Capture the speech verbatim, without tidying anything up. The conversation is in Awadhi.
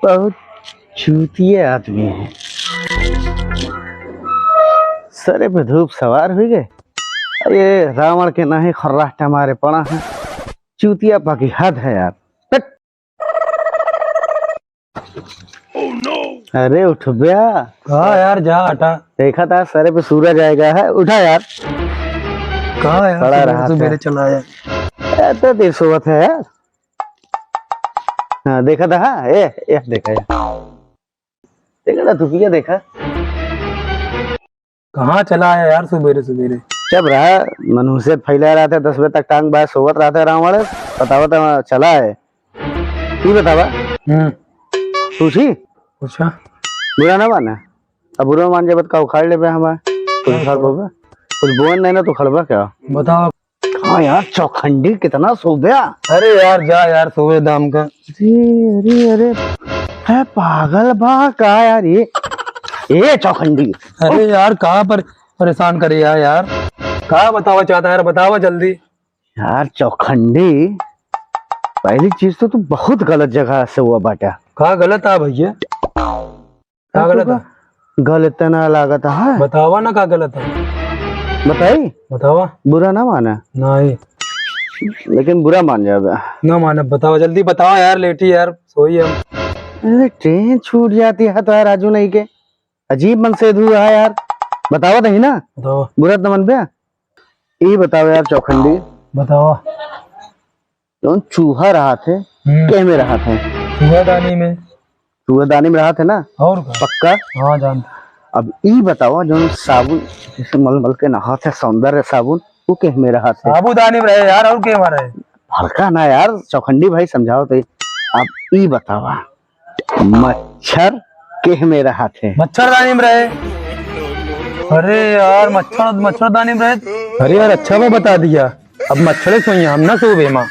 बहुत चूतिया आदमी है। सरे पे धूप सवार हुई गए। ये रावण के नाहीं खर्राटा मारे पड़ा है। चूतिया पाकी हद है यार। हट। अरे उठब्या। हाँ यार, जा हटा। देखा था सरे पे सूरज आएगा है, उठा यार। कहाँ यार, पड़ा सुबह रहा सुबह था। चला आया। ए, तो देर सोवत है यार। हाँ, देखा था, हाँ, ए, ए, देखा यार। देखा था, तू क्या देखा? कहाँ चला आया यार सुबेरे सुबेरे? जब रहा, मनहूसियत फैला रहा था, दस बजे तक टांग बाय सोवत रहा था राम वाले, बतावा तो चला है। तू बतावा? हम्म। पूछी? पूछा। बुरा ना माना। अब बुरा मान जाबे तो का उखाड़ लेबे हमार? कुछ उखाड़ पाबे? कुछ बोन नहीं ना, तू खड़बा क्या? बताओ। हाँ यार, चौखंडी कितना सोब्या। अरे यार, जा यार, सोवे दाम का। अरे, अरे, अरे, है पागल बा का यार ये? ए चौखंडी। अरे यार, का पर-, परेशान करे यार, यार। का बतावा चाहता है यार, बतावा जल्दी। यार चौखंडी, पहली चीज तो तू बहुत गलत जगह से हुआ बाटा। का गलत आ भैया? का गलत है? गलत ना लागत है। बतावा ना का गलत है। बताई? बतावा। बुरा ना माना। नहीं। लेकिन बुरा मान जाबे। ना माने, बतावा, जल्दी बतावा यार, लेटी यार, सोई हम। अरे, ट्रेन छूट जाती है तो यार, राजू नहीं के। अजीब मन से धुआ है यार। बतावा तो ही ना। बतावा। बुरा तो मन पे। ई बतावा यार चौखंडी। बतावा। जौन चूहा रहत है, हम्म। केह में रहत है? चूहादानी में। चूहादानी में रहत है ना? और का? पक्का? हाँ, जानता। अब ई बतावा, जौन साबुन जैसे मल मल के नहात है, सौंदर्य साबुन, वो केह में रहत है? साबुदानी में रहे यार, और केह में रहे? हल्का ना यार, चौखंडी भाई समझावा तो। अब ई बतावा, मच्छर केह में रहत है? मच्छरदानी में रहे। अरे यार, मच्छर, मच्छरदानी में रहे। अरे यार, अच्छा बा बता दिया। अब मच्छरे सोइया, हम ना सोबे मा।